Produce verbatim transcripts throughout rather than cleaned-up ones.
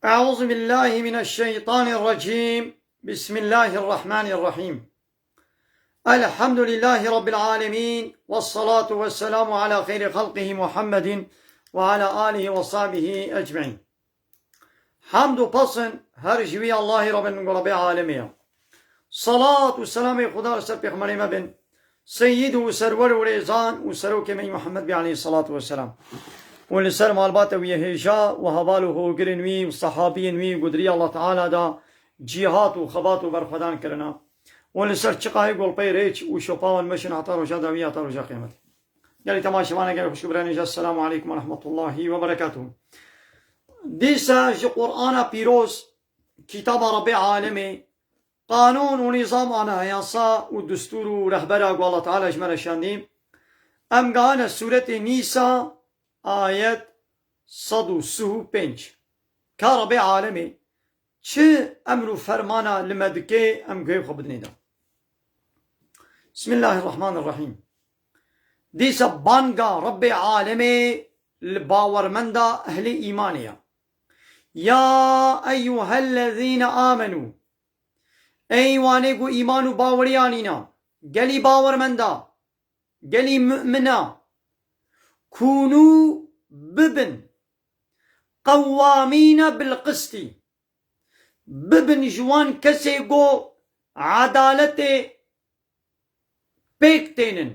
أعوذ بالله من الشيطان الرجيم. بسم الله الرحمن الرحيم. الحمد لله رب العالمين، والصلاة والسلام على خير خلقه محمد وعلى آله وصحبه أجمعين. Hamd û pesn her ji wî Allahî Rabbin û Rabbê alemê ye. Salat û selamê Xuda li ser pêxemberê me bin, Seyyid û serwer û rêzan û serokê me Muhammed bî aleyhissalatu vesselam. Û li ser malbata wî yê hêja û heval û hogirên wî û sehabiyên wî ku di rîya Allah Teala da cîhat û xebat û berxwedan kirina. Û li ser çiqayê golpey rêç û şopa wan meşin heta roja dawî, heta roja qiyamete. Gelî temaşevanê gelî xweşik û birayên hêja, Esselamu aleykum ve rahmetullahi ve berekatuhu. Dîsa ji Qur'ana pîroz, kitaba Rabbê alemê, qanûn û nîzam, anayasa û destûr û rehbera ku Allah Teala ji me re şandî, em gehane sûretê Nîsa, ayet sed û sih û pênc. Ka Rebê alemê çi emr û fermana li me dike, em guhê xwe bidinê de. Bismillahirrahmanirrahîm. Dîsa banga Rebê alemê li bawermenda ehlê îmanê ye. Ya eyyuhellezîne amenû. Ey wanê ku îman û bawerî anîna, gelî bawermenda, gelî mu'mina, kûnû, bibin, qewwamîne bil qistî, bibin ji wan kesê ku edaletê pêk tênin,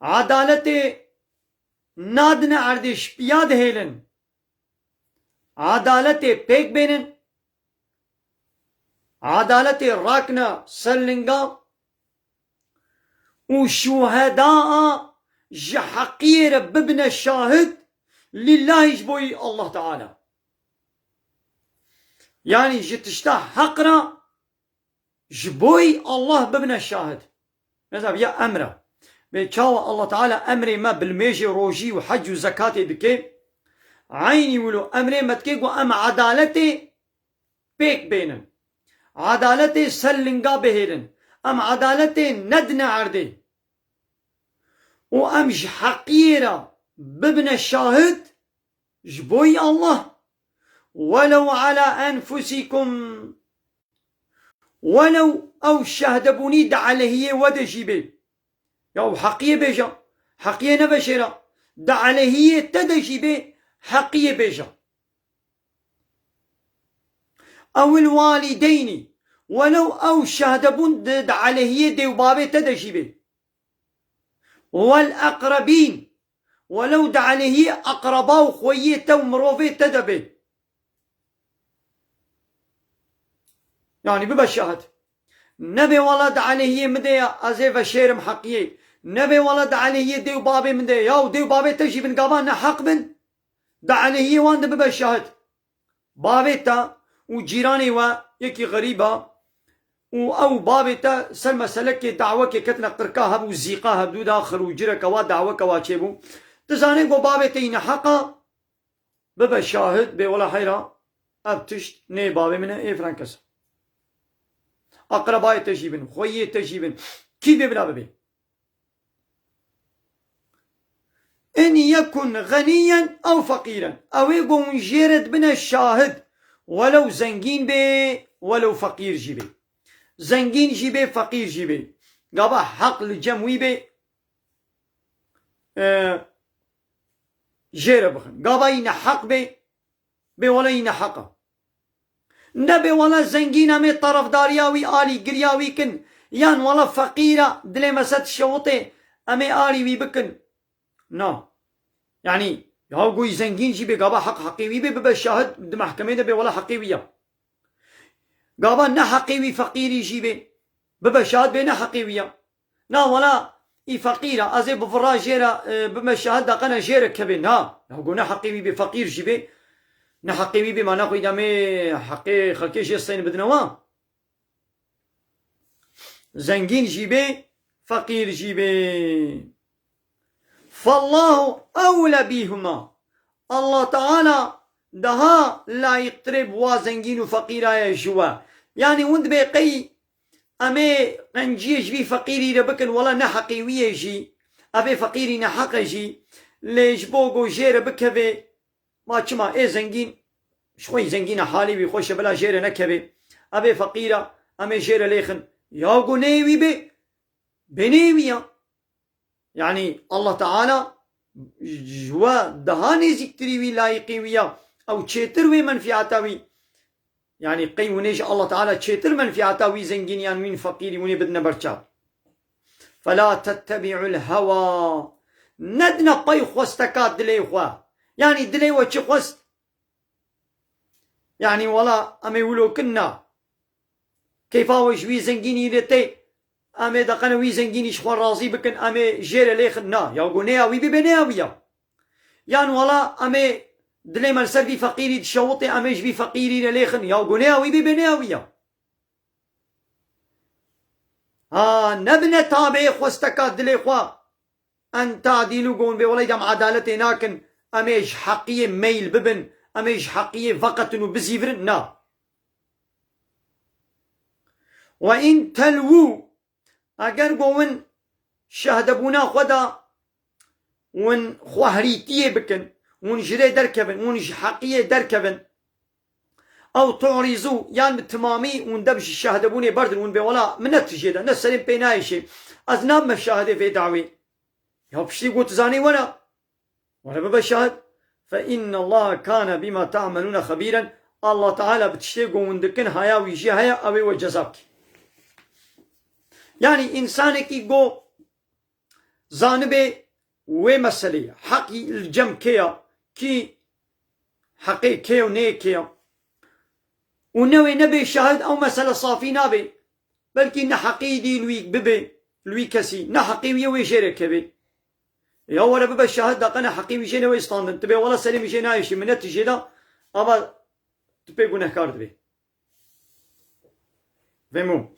edaletê nadine erdê, ji piya dihêlin, edaletê pêk bênin, edaletê rakine ser linga û şuheda ji heqiyê re bibine şahid lîlahî ji bo yî Allah Teala. Yanî ji tişta heq re ji bo yî Allah bibine şahid. Mesela ya emra. Bê çawa Allah Teala emrê me bi limêjê rojî û hec û zekatê dike, eynî wilo emrê me dike ku em edaletê pêk bênin. Edaletê ser linga bihêlin. Em edaletê nedine erdê. Û em ji heqiyê re bibine şahid ji bo yî Allah. Welew ala enfusikum. Welew ew şehdebûnî di aleyhiyê we de jî bê. Ya heqiyê bêje. Heqiyê neveşêre. Di aleyhiyê te de jî bê, heqiyê bêje. Ewil walideynî. Welew ew şehdebûn di, di aleyhiyê dê û bavê te de jî bê. Wel eqrebîn. Welew di aleyhiyê eqreba û xweyiyê te û mirovê te de bê. Yanî bibe şahid. Nebê wela di aleyhiyê min de ye, ez ê veşêrim heqiyê. Nebê wela di aleyhiyê dê û bavê min de ye. Ya û dê û bavê te jî bin gava ne heq bin. Di aleyhiyê wan de bibe şahid. Bavê te û cîranê we yekî xerîb e û ew bavê te ser meselekê dawekê ketine qirka hev û zîqa hevdû de xir û cireke wa daweke wa çêbû. Tu zanê ku bavê te yî neheq e, bibe şahid, bê wela heyra ev tişt nê bavê min e, ê filan kes e. Aqrebayê te jî bin, xweyiyê te jî bin. Kî dê bila bibê? In yekun ganiyen ew feqîren. Ew ê ku hûn jê re dibine şahid. Welew zengîn bê, welew feqîr jî bê. Zengîn jî bê, feqîr jî bê. Gava heq li cem wî bê, e, jê re bixin. Gava yî neheq bê, bê wele yî neheq e. Nebê wele zengîn em ê terefdariya wî alî giriya wî kin, yan wele feqîr e, dilê me se dişewitê, em ê alî wî bikin. Na. Yanî, ya goyî zengîn jî bê, gava heq heqê wî bê, bibe şahid di mehkemê de bê wele heqê wî ya. Gava ne heqê wî feqîrî jî bê, bibe şahid bê ne heqê wî ya. Na wela, î feqîr e, ez ê bi vira jê re, e, bime şahid, daqene jê re kevê. Na, ya go ne heqê wî bê, feqîr jî bê. Ne heqê wî bê, ma naxwî demê heqê xelkê jê steyne bidine wa. Zengîn jî bê, feqîr jî bê. Fallahu ewle bîhuma. Allah Teala daha layîqtirê bi wa zengîn û feqîra ye ji we. Yanî hûn dibê qey em ê qenciyê ji vî feqîrî re bikin, wela ne heqê wî ye jî, ev ê feqîrî neheq e jî, lê ji bo ku jê re bikevê, ma çima ê zengîn Ji xwe zengîn e, halê wî xweş e, bila jê re nekeve. Ev ê feqîr e, em ê jê re lêxin. Ya go neyê wî bê, bê neyê wî ya. Yanî Allah Teala ji we daha nêzîktirî wî, layîqî wî ya. Ew çêtir wê menfîata wî. Yanî qey hûn ê ji Allah Teala çêtir menfîata wî zengîniyan, wîn feqîrî hûn ê bidine ber çav. Fela tettebi'ul hewa. Nedine pey xwesteka dilê xwe. Yanî dilê we çi xwest? Yanî wela em ê wilo kin na. Keyfa we ji wî zengînî lê tê. Em ê deqene wî zengînî ji xwe razî bikin, em ê jê re lêxin. Na, ya go nêya wî bibê nêya wî ya. Yan wela em ê dilê me li ser vî feqîrî dişewitê, em ê ji vî feqîrî re lêxin. Ya go nêya wî bibê nêya wî ya. Ha, nebine tabê xwesteka dilê xwe. En tadîlû gon bê welay dem edaletê nakin. Em ê ji heqiyê meyl bibin. Em ê ji heqiyê veqetin û bizîvirin. Na. Ve in telwû, eger go win şehdebûna xwe da win xwe herîtiyê bikin, win ji rê derkevin, win ji heqiyê derkevin, ew tu'rîzû, yan bi timamî win dev ji şehdebûnê berdin, win bê wela min ne tijê de, ne serê pê nayêşê. Ez nabime şahidê vê dawê. Ya piştî got zanî were. Were bibe şahid. Fe innallaha kana bima ta'melûne xebîren. Allah Teala bi tiştê go hûn dikin haya wî jî heye, ew ê we ceza bike. Yanî însanekî go zanibê wê meseleyê, heqî li cem kê ya, kî heqê kê yo neyê kê ya. Û newê nebê şahid, ew mesele safî nabê. Belkî ne heqî dî li wî bibê, li wî kesî, ne heqê wî ye wê jê re kevê. Ya were bibe şahid, daqene heqê wî jê ne wê standin. Tu bê wela serê min jê nayêşî, min ne tu jê da, ava tu pê gunehkar dibê. Vemo.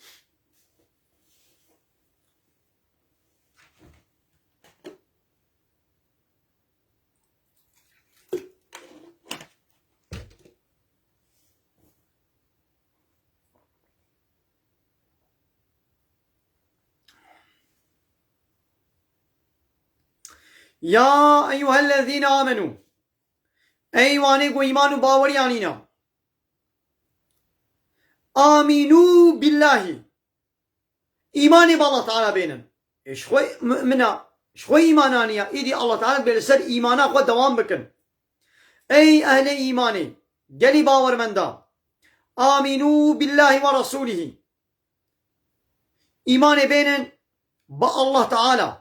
Ya eyyuhellezîne amenû. Ey wanê ku îman û bawerî anîne. Amînû billahî. Îmanê bi Allah Teala bênin. Ê ji xwe mumina, ji xwe îman aniya, îdî Allah Teala bê li ser îmana xwe dewam bikin. Ey ehlê îmanê, gelî bawermenda. Amînû billahî ve resûlihî. Îmanê bênin bi Allah Teala.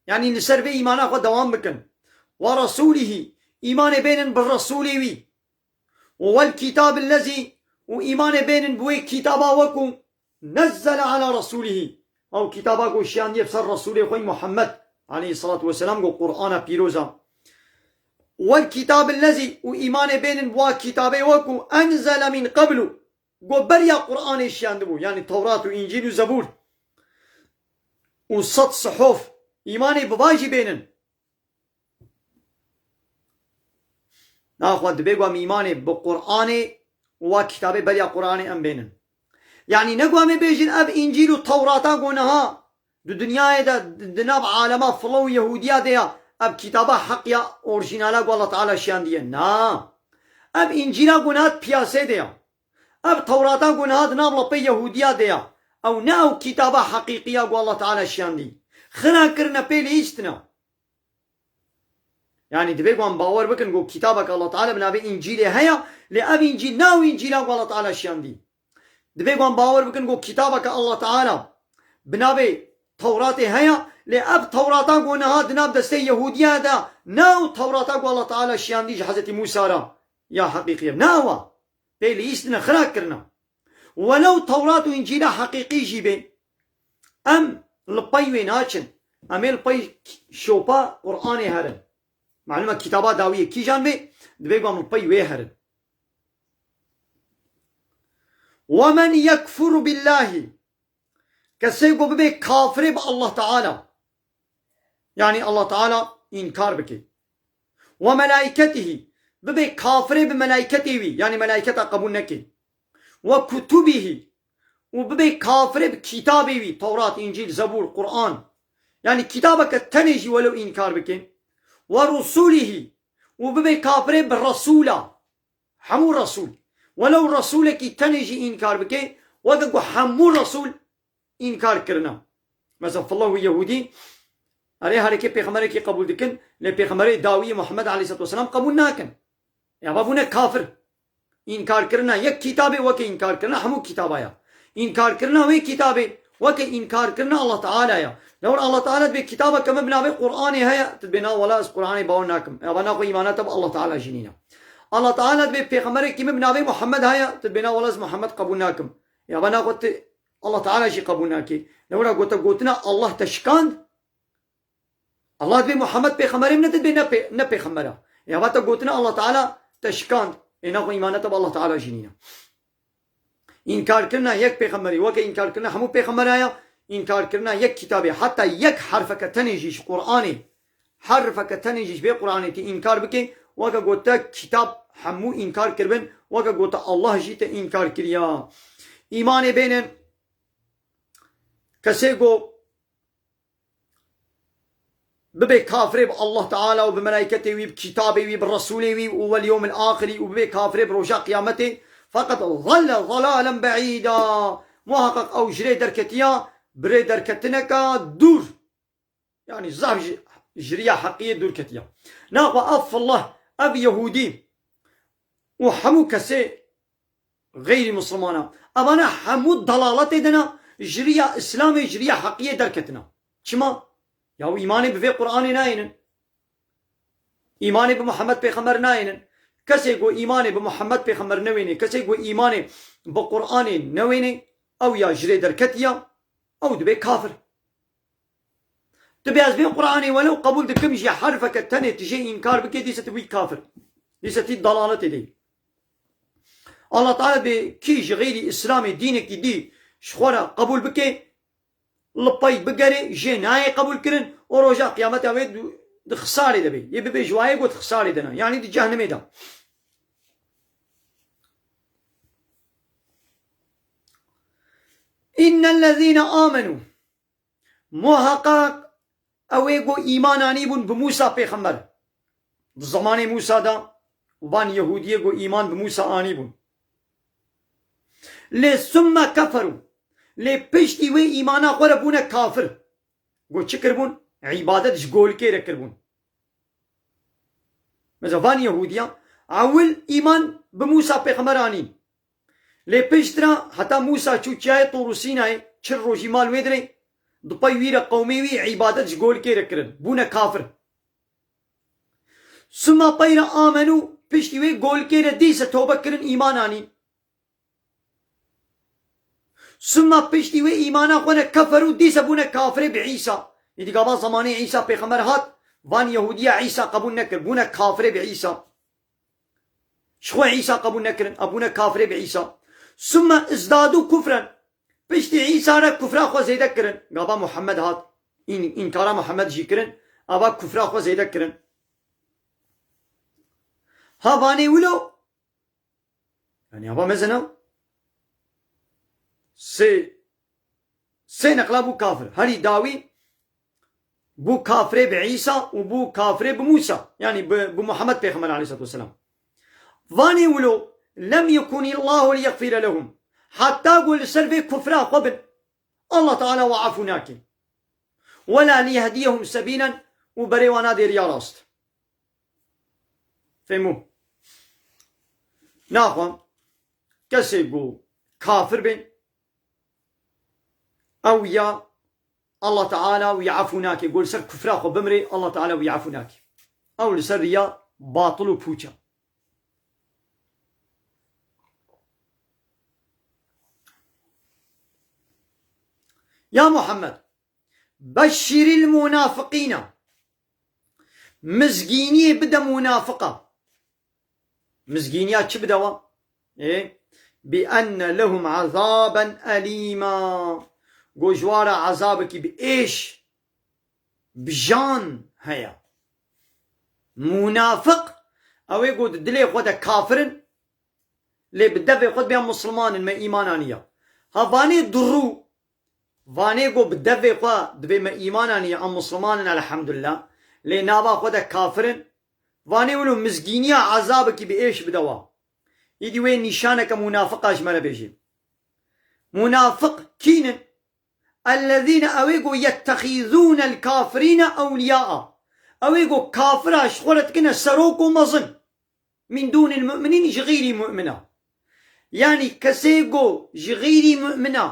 Yanî li ser vê îmana xwe dewam bikin. Ve resûlihî, îmanê bênin bi Resûlê wî. Û wel kitâbillezî, û îmanê bênin bi wê kitaba we ku nezzele ala resûlihî. Ew kitaba ku şiyandiye bi ser Resûlê xwe Muhammed aleyhissalatu vesselam ku Qur'ana pîroz a. Wel kitâbillezî, û îmanê bênin bi wa kitabê we ku enzele min qeblu. Go beriya Qur'anê şiyandibû, yanî Tewrat û Încîl û Zebûr û sed sihof, îmanê bi va jî bênin. Naxwe dibê ku em îmanê bi Qur'anê û wa kitabê beriya Qur'anê em bênin. Yanî ne ku em ê bêjin ev Încîl û Tewrata ku niha di dinyayê de, di, di nav alema filo û Yehûdiya de ya, ev kitaba heq ya orjînala ku Allah Teala şiyandiye. Na. Ev Încîla ku niha di piyasê de ya. Ev Tewrata ku niha di nav lepê Yehûdiya de ya. Ew ne ew kitaba heqîqî ya ku Allah Teala şiyandî. Xira kirine pê lihîstine. Yanî divê ku em bawer bikin ku kitabeke Allah Teala bi navê Încîlê heye, lê ev Încîl ne ew Încîla ku Allah Teala şiyandî. Divê ku em bawer bikin ku kitabeke Allah Teala bi navê Tewratê heye, lê ev Tewrata ku niha di nav destê Yehûdiya de ne ew Tewrata ku Allah Teala şiyandî ji Hezretî Mûsa re ya heqîqî ye. Ne ew e. Pê lihîstine, xira kirine. Welew Tewrat û Încîla heqîqî jî bê, em li pey wê naçin. Em ê li pey şopa Qur'anê herin. Malum e kitaba dawiyê kîjan bê, divê ku em li pey wê herin. Ve men yekfur billahî. Kesê ku bibe kafirê bi Allah Teala. Yanî Allah Teala înkar bike. Ve melaîketihî, bibe kafirê bi melaîketê wî, yanî melaîketa qebûl neke. Ve kutubihî, û bibe kafirê bi kitabê wî, Tewrat, Încîl, Zebûr, Qur'an. Yanî kitabeke tenê jî welew înkar bike. Ve rusulihî, û bibe kafirê bi resûla. hemû Resûl. Welew Resûlekî tenê jî înkar bike, weke ku hemû Resûl înkar kirina. Mesela, fillah û Yehûdî, erê, herikê pêxemberekî qebûl dikin, lê pêxemberê dawî Muhammed aleyhisselatu vesselam qebûl nakin. Ya, va bûne kafir. Înkarkirina yek kitabê weke înkarkirina hemû kitaba ya. Înkarkirina wê kitabê weke înkarkirina Allah Teala ya. Lewra Allah Teala dibê kitabeke min bi navê Qur'anê heye, tu dibê na wela ez Qur'anê bawer nakim. Ya, va naxwe îmana te bi Allah Teala jî nîne. Allah Teala dibê pêxemberekî min bi navê Muhammed heye, tu dibê na wela ez Muhammed qebûl nakim. Ya, va naxwe tu Allah Teala jî qebûl nakî. Lewra gote gotina Allah te şikand, Allah dibê Muhammed pêxemberê min e, tu dibê ne pê-, ne pêxembera. Ê, hava te gotina Allah Teala te şikand. Ê, naxwe îmana te bi Allah Teala jî nîne. Înkarkirina yek pêxemberî, weke înkarkirina hemû pêxembera ya, înkarkirina yek kitabê, heta yek herfeke tenê jî ji Qur'anê, herfeke tenê jî ji vê Qur'anê tê înkar bike, weke gote kitab hemû înkar kiribin, weke gote Allah jî te înkar kiriya. Îmanê bênin, kesê go bibe kafirê bi Allah Teala û bi melaîketê wî, bi kitabê wî, bi Resûlê wî û wel yewmil axirî û bibe kafirê bi roja qiyametê, feqet zelle zelalen beîda. Muhaqqeq ew ji rê derketiya, bi rê derketineka dûr. Yanî zaf ji, ji riya heqiyê dûr ketiya. Naxwe ev fillah, ev Yehûdî û hemû kesê xeyrî Mislimana. Evana hemû dalaletê de ne, ji riya Îslamê, ji riya heqiyê derketina. Çima? Ya û îmanê bi vê Qur'anê nayênin. Îmanê bi Muhammed Pêxember nayênin. Kesê ku îmanê bi Muhammed Pêxember newênê, kesê ku îmanê bi Qur'anê newênê, ew ya ji rê derketiya, ew dibe kafir. Tu bê ez vê Qur'anê welew qebûl dikim jî herfeke tenê tu jê înkar bikê, dîse tu wî kafir. Dîse tî dalaletê de. Allah Teala bê kî ji xeyrî Îslamê dînekî dî ji xwe re qebûl bike, li pey bigere, jê nayê qebûl kirin û roja qiyametê wê du-, di xisarê de bê. Yê bibe ji wayê got xisarê de ne. Yanî di cehnimê de. Înnellezîne amenû. Muhaqqaq ew ê ku îman anîbûn bi Mûsa pêxember. Di zemanê Mûsa de van Yehûdiyê ku îman bi Mûsa anîbûn. Lê summe keferû. Lê piştî wê îmana xwe re bûne kafir. Ku çi kiribûn? Îbadet ji golkê re kiribûn. Mesela van Yehûdiya ewil îman bi Mûsa pêxember anîn. Lê piştre heta Mûsa çû çiyayê Tûr û Sînayê, çil rojî mal wê dirê, di pey wî re qewmê wî îbadet ji golkê re kirin. Bûne kafir. Sima pey re amenû, piştî wê golkê re dîse tobe kirin, îman anîn. Sima piştî wê îmana xwe ne keferû, dîse bûne kafirê bi Îsa. Îdî gava zemanê Îsa pêxember hat, van Yehûdiya Îsa qebûl nekir, bûne kafirê bi Îsa. Ji xwe Îsa qebûl nekirin, a bûne kafirê bi Îsa. Summe izdadû kufren. Piştî Îsa re kufra xwe zêde kirin. Gava Muhammed hat, în-, înkara Muhammed jî kirin, ava kufra xwe zêde kirin. Ha vanê wilo. Yanî ava mezin e. Sê, sê neqla bû kafir. Herî dawî bû kafirê bi Îsa û bû kafirê bi Mûsa. Yanî bi, bi Muhammed Pêxember aleyhisselatu vesselam. Vanê wilo, lem yekunî Allahu liyexfire lehum. Heta ku li ser vê kufra xwe bin, Allah Teala we afû nake. Wela liyehdiyehum sebîlen û berê wan nadê riya rast. Fehmû? Naxwe kesê ku kafir bê, ew ya Allah Teala wî efû nake. Ku li ser kufra xwe bimrê, Allah Teala wî efû nake. Ew li ser riya batil û pûç e. Ya Muhammed, beşşiril munafiqîne. Mizgîniyê bide munafiqa. Mizgîniya çi bide wa? Ê, bi enne lehum azaben elîma. Go ji wa re ezabekî bi êş, bi jan heye. Munafiq, ew ê go di dilê xwe de kafir in, lê bi devê xwe dibe em Musulman in, me îman aniya. Ha vanê durû, vanê go bi devê xwe dibê me îman aniye, em Musulman in, elhamdulillah, lê nava xwe de kafir in, vanê wilo mizgîniya ezabekî bi êş bide wa. Îdî wê nîşaneke munafiqa ji me re bêjî. Munafiq kîn in? Ellezîne, ew ê ku yettexîzûnel kafirîne ewliyâa. Ew ê ku kafira ji xwe re dikine serok û mezin. Min dûnil mu'minîn, ji xeyrî mu'mina. Yanî kesê ku ji xeyrî mu'mina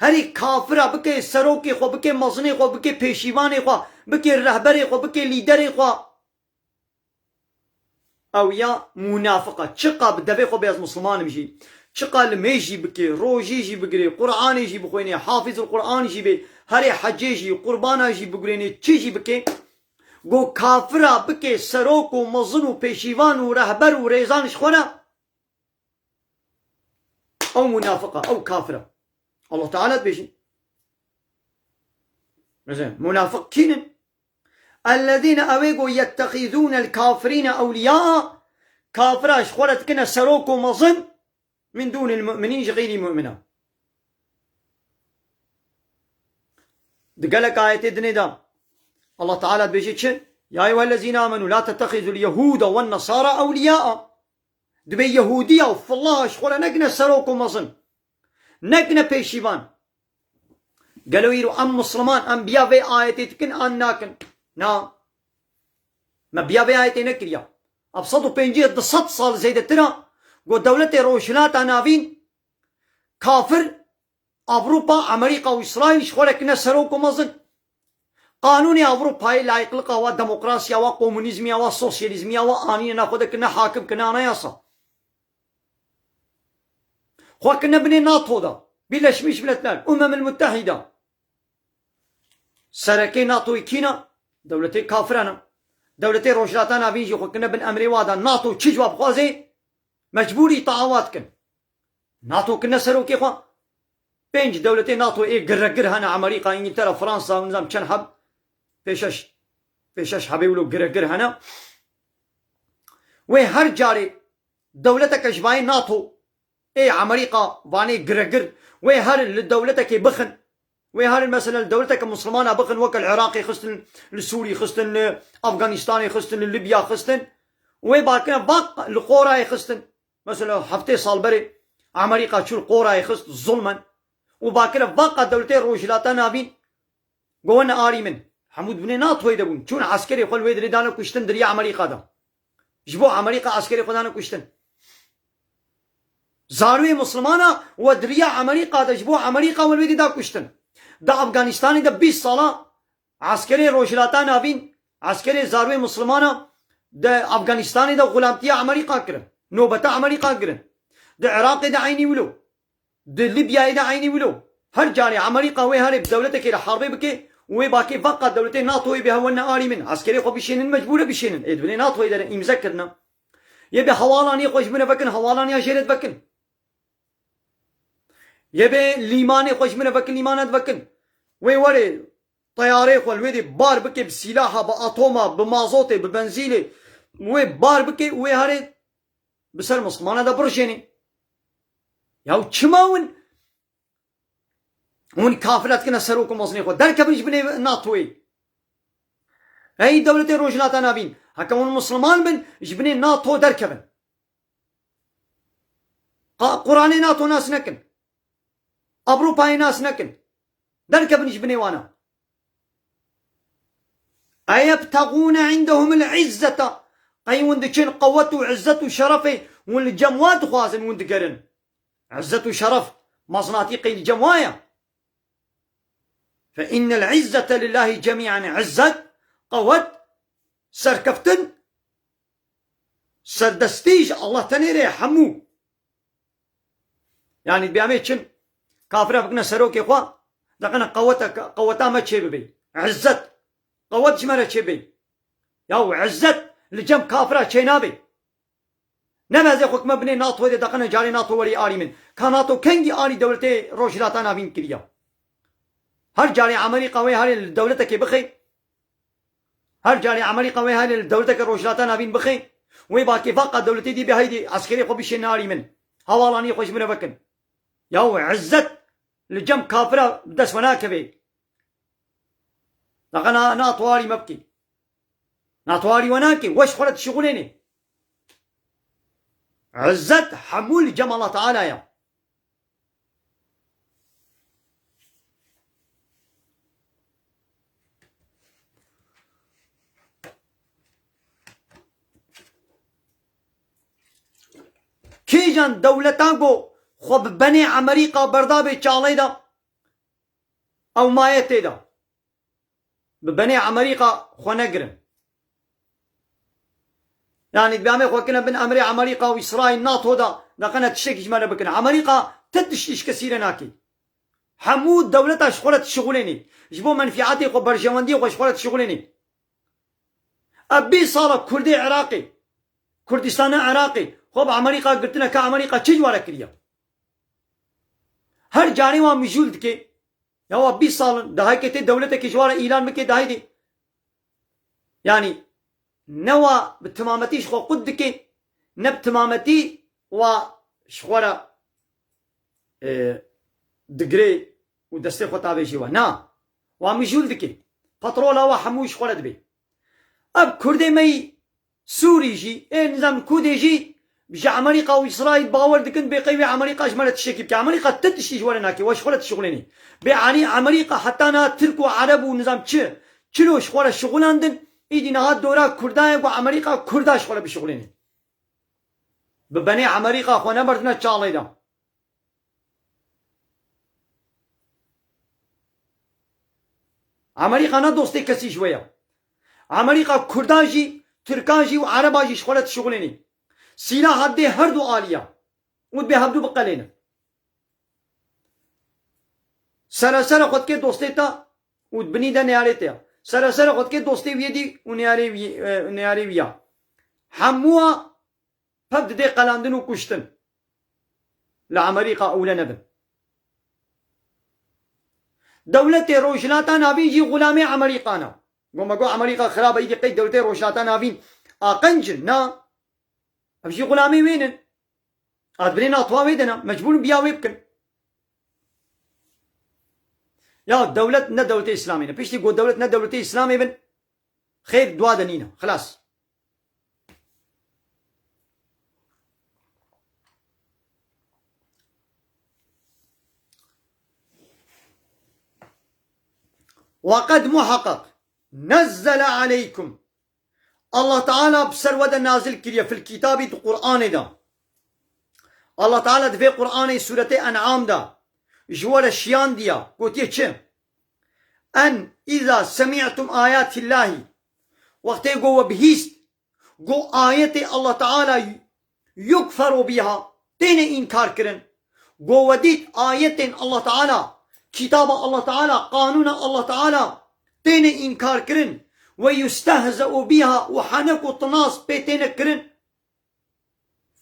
herê kafira bike serokê xwe, bike mezinê xwe, bike pêşîvanê xwe, bike rehberê xwe, bike lîderê xwe. Ew ya munafiq e. Çiqa bi devê xwe bê ez misliman im jî, çiqa limê jî bike, rojî jî bigire, Qur'anê jî bixwêne, hafizul Qur'an jî bê, herê hecê jî, qurbana jî bigurêne, çi jî bike, go kafira bike serok û mezin û pêşîvan û rehber û rêzan ji xwe re, ew munafiq e, ew kafir e. Allah Teala dibêjin. Mesela, munafiq kîn in? Ellezîne, ew ê ku yettexîzûnel kafirîne ewliyâ, kafira ji xwe re dikine serok û mezin, min dûnil mu'minîn, ji xeyrî mu'mina. Di gelek ayetê dinê de Allah Teala dibêje çi? Ya eyyuhellezîne amenû la tettexîzul yehûde wen nesara ewliyâ. Dibê Yehûdiya û filaha ji xwe re nekine serok û mezin. Nekine pêşîvan. Gelo îro em misliman, em biya vê ayetê dikin an nakin? Na. Me biya vê ayetê nekiriya. Ev sed û pêncî, du sed sal zêdetir e, ku dewletê Rojhilata Navîn kafir, Ewropa, Amerîka û Îsraîl ji xwe re kine serok û mezin. Qanûnê Ewropayê, layîqliqa wa, demokrasiya wa, komunîzmiya wa, sosyalîzmiya wa anîne nav xwe de, kine hakim, kine anayasa. Xwe kine binê NATO de, Birleşmiş Milletler, Umemil Muttehîde. Serekê NATOyê kî ne? Dewletê kafira ne. Dewletê Rojhilata Navîn jî xwe kine bin emrê wa de. NATO çi ji wa bixwaze, mecbûr îtaa wa dikin. NATO kine serokê xwe. Pênc dewletê NATO ê giregir hene, Amerîka, Îngîltere, Fransa û nizam çend heb, pêşeş, pêşeş hebê wilo giregir hene. Wê her carê dewleteke ji vayê NATO ê Amerîka vanê giregir, wê her li dewletekê bixin. Wê her mesela li dewleteke Mislimana bixin, weke li Iraqê xistin, li Sûrî xistin, li Afganistanê xistin, li Libya xistin. Wê bakire vaq li Qorayê xistin. Mesela heftê sal berê Amerîka çû li Qorayê xist zulmen. Û bakire vaqa dewletê Rojhilata Navîn go wene arî min. Hemû di binê NATOyê de bûn. Çûn eskerê xwe li wê dilê dane kuştin di riya Amerîka de. Ji bo Amerîka eskerê xwe dane kuştin. Zarûyê Mislimana we di riya Amerîka de ji bo Amerîka we li wê dî da kuştin. Di Afganistanê de bîst sala eskerê Rojhilata Navîn, eskerê zarûyê Mislimana di Afganistanê de xulamtiya Amerîka kirin. Nobeta Amerîka kirin. Di Iraqê de eynî wilo. Di Libyayê de eynî wilo. Her carê Amerîka wê herê bi dewletekê re herbê bike û wê bakê vaqa dewletê NATOyê bê hew wene arî min. Eskerê xwe bişênin, mecbûr e bişênin. Ê di binê NATOyê de ne, îmze kirine. Yê bê hewalaniyê xwe ji min re vekin, hewalaniya jê re divekin. Yê bê lîmanê xwe ji min re vekin, lîmana divekin. Wê werê teyarê xwe li wê dê bar bike bi sîlaha, bi atoma, bi mazotê, bi benzînê. Wê bar bike û wê herê bi ser Mislimana de birjênê. Ya çima win Hûn kafira dikine serok û mezinê xwe. Derkevin ji binê NATOyê. Ey dewletê Rojhilata Navîn. Heke hûn Misliman bin, ji binê NATO derkevin. Qa-, Quranê NATO nas nekin. Ewropayê nas nekin. Derkevin ji binê wana. Eyebtegûne indehumul izzete. Qey hûn diçin qewet û izzet û şerefê hûn li cem wa dixwazin, hûn digerin. Izzet û şeref, mezinatî qey li cem wa ye. Fe innel izzete lillahi cemî'en. Izzet, qewet, serkeftin, serdestî ji Allah tenê re ye hemû. Yanî bi em ê çin, kafira bikine serokê xwe, deqene qeweta, qeweta me çê bibe. Izzet, qewet ji me re çê bibe. Yaw izzet li cem kafira çê nabe. Nebeze xwe kime binê NATOyê de deqene carê NATO werî arî min. Ka NATO kengî arî dewletê Rojhilata Navîn kiriya? Her carê Amerîka wê herê li dewletekê bixe. Her carê Amerîka wê herê li dewleteke Rojhilata Navîn bixe. Wê bakê vaqa dewletê dî bê heydê eskerê xwe bişêne arî min. Hewalaniyê xwe ji min re vekin. Yaw izzet li cem kafira bi dest we nakeve. Deqena NATO arî me bikê. NATO arî we nake, weş xwe re dişixulêne. Îzzet hemû li cem Allah Teala ya. Kîjan dewleta ku xwe bi benê Amerîka berdabê çalê de, ew maye tê de. Bi benê Amerîka xwe negirin. Yanî, bi amê xwe kine bin emrê Amerîka û Îsraîl, NATO da, neqene tiştekî ji me re bikin. Amerîka ti tiştî ji kesî re nake. Hemû dewleta ji xwe re dişixulênê. Ji bo menfîatê xwe, berjewendiyê xwe ji xwe re dişixulênê. Ev bîst sala Kurdê Iraqê, Kurdistana Iraqê, xwe bi Amerîka girtine, ka Amerîka çi ji we re kiriye? Her carê wan mijûl dike. Ya wa bîst sal in, dahekê tê dewletekê ji wan re îlan bike, dahê dê. Yanî ne wa bi timametî ji xwe qut dike, ne bi timametî wa ji xwe re, e, digire û destê xwe tavêjê we. Na, wa mijûl dike. Petrola we hemû ji xwe re dibe. Ev Kurdê me yî Sûrî jî, ê nizam Kurdê jî ji Amerîka û Îsraîl bawer dikin, bê qey wê Amerîka ji me re tiştekî bike. Amerîka ti tiştî ji we re nake, we ji xwe re dişixulênî. Bê anî Amerîka heta niha Tirk û Ereb û nizam çi, çilo ji xwe re şixulandin, îdî niha dora Kurda ye ku Amerîka Kurda ji xwe re bişixulênî. Bi benê Amerîka xwe neberdine çalê de. Amerîka ne dostê kesî ji we ye. Amerîka Kurdan jî, Tirkan jî û Ereban jî ji xwe re dişixulênî. Sîlaha dê her du aliya û dibê hevdu biqelênin. Seresere xwe dike dostê te û di binî de neyarê te ye. Seresere xwe dike dostê wî yê dî û neyarê wî, e, neyarê wî ya. Hemû wa Pev didê qelandin û kuştin. Li Amerîka ewle nebin. Dewletê Rojhilata Navîn jî xulamê Amerîka ne. Go me got Amerîka xirab e, îdî qey dewletê Rojhilata Navîn aqenc in? Na. Ev jî xulamê wê ne. Ev binê NATO wê de ne. Mecbûr in biya wê bikin. Ya dewlet ne dewletê Îslamê ne. Piştî got dewlet ne dewletê Îslamê bin. Xêr dua de nîne. Xilas. وقد muhaqqaq nezzele aleykum. Allah Teala bi ser we de nazil kiriye fil kitabî di Qur'anê de. Allah Teala di vê Qur'anê sûretê En'am de ji we re şiyandiye, gotiye çi? En îza semî'tum ayatillahî, wextê ku we bihîst, ku ayetê Allah Teala yukferu bîha, têne înkar kirin. Ku we dît ayetên Allah Teala, kitaba Allah Teala, qanûna Allah Teala têne înkar kirin. Ve yustehze'u bîha, û henek û tinaz pê têne kirin.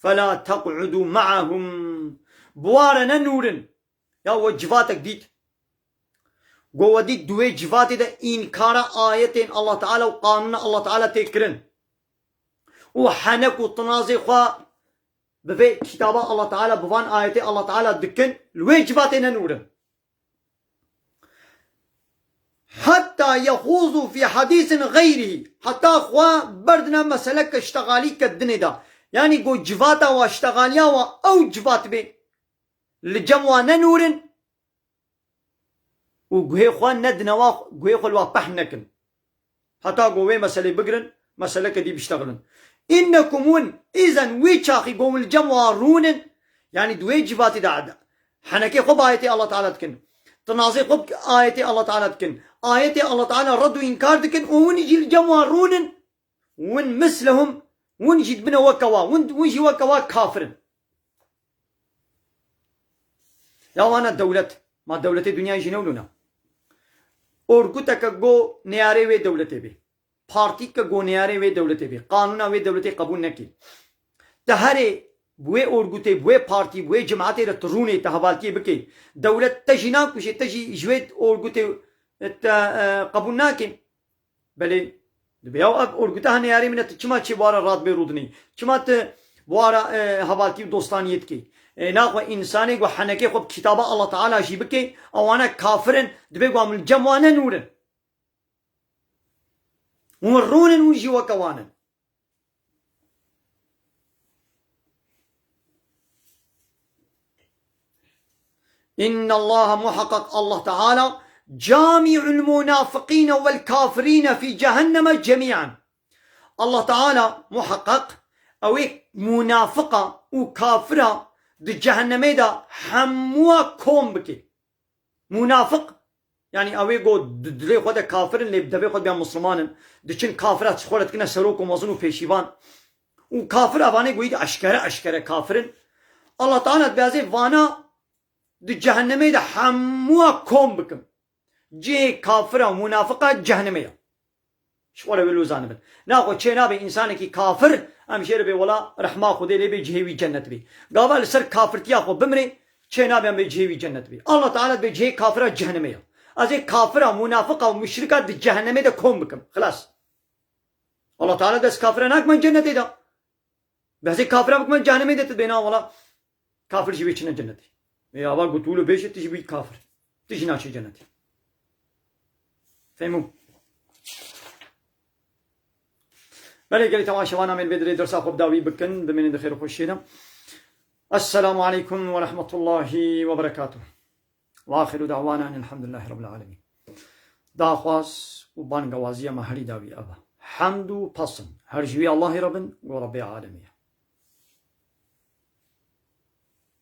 Fela teq'udu me'ahum. Bi wa re nenûrin. Ya we civatek dît. Go we dît di wê civatê de înkara ayetên Allah Teala û qanûna Allah Teala tê kirin. Û henek û tinazê xwe bi vê kitaba Allah Teala, bi van ayetê Allah Teala dikin, li wê civatê nenûrin. Heta yexûzû fî hadîsin xeyrihî. Heta xwe berdine meseleke ştexalîke dinê de. Yanî go civata wa, ştexaliya wa ew civat bê. Li cem wa nenûrin û guhê xwe nedine wa, guhê xwe li wa pehn nekin. Heta ku wê meselê bigirin, meseleke dî biştexilin. Înnekum win, îzen wî çaxî ku win li cem wa rûnin, yanî di wê civatî de henekê xwe bi ayetê Allah Teala dikin. Tinazê xwe bi ayetê Allah Teala dikin. Ayetê Allah Teala red û înkar dikin û win jî li cem wa rûnin. Win mislehum, win jî dibine weke wa, win, win jî weke wa kafir in. Ya wana dewlet, ma dewletê dinyayê jî ne wilo ne? Orguteke go neyarê wê dewletê bê. Partîke go neyarê wê dewletê bê. Qanûna wê dewletê qebûl nekê. Te herê bi wê orgutê, bi wê partî, bi wê cimatê re tu rûnê, te hevaltiyê bikê. Dewlet te jî nakuşê, te jî ji wê orgutê te, e, qebûl nake. Belê, dibê ya ev orgute ha neyarê min e, tu çima çê bi wa re radibê rûdinî? Çima tu bi wa re, e, hevaltî û dostaniyê dikî? E, naxwe însanê ku henekê xwe bi kitaba Allah Teala jî bikê, ewana kafir in, dibê ku em li cem wan nenûrin. Hûn rûnin, hûn jî weke wan in. إن الله, muheqeq Allah Teala, جامع المنافقين والكافرين في جهنم جميعا. Allah Teala muheqeq ew ê munafiqa û kafira di cehennemê de hemûa kom bike. Munafiq, yanî ew ê ku di dilê xwe de kafir in, lê bi devê xwe de biyan misliman in, diçin kafira, ji xwe re dikine serok û mezin û pêşîvan. Û kafir evanê ku yî di eşkere eşkere kafir in. Allah Teala dibêje ez ê vana di cehennemê de hemûa kom bikim. Cihê kafira û munafiqa cehennemê ye. Ji xwe re wê lo zanibin. Naxwe çê nabe însanekî kafir, em jê re bê wela rehma Xwedê lê bê cihê wî cennet bê. Gava li ser kafirtiya xwe bimrê, çê nabe em bê cihê wî cennet bê. Allah Teala dibê cihê kafira cehennemê ye. Ez ê kafira, munafiqa û muşrika di cehennemê de kom bikim. Xilas. Allah Teala dest kafira nakim cennetê de. Behsê kafira bikim cehennemê de, tu dibê na wela kafir jî wê çine cennetê. Ê ava ku tu wilo bêjî, tu jî bî kafir. Tu jî naçî cennetê. Fehmû? Belê gelî, tewa şevan amên vê dirê dersa xwe bi dawî bikin, bimînin di xêr û xweşiyê de. Esselamu aleykum ve rahmetullahi ve berekatuh. Ve axiru da'wana enilhamdülillahi rabbil alemin. Daxwaz û bangewaziya me herî dawî ev e. Hemd û pez in her ji wî Allahî re bin, ku Rebbê alemî ye.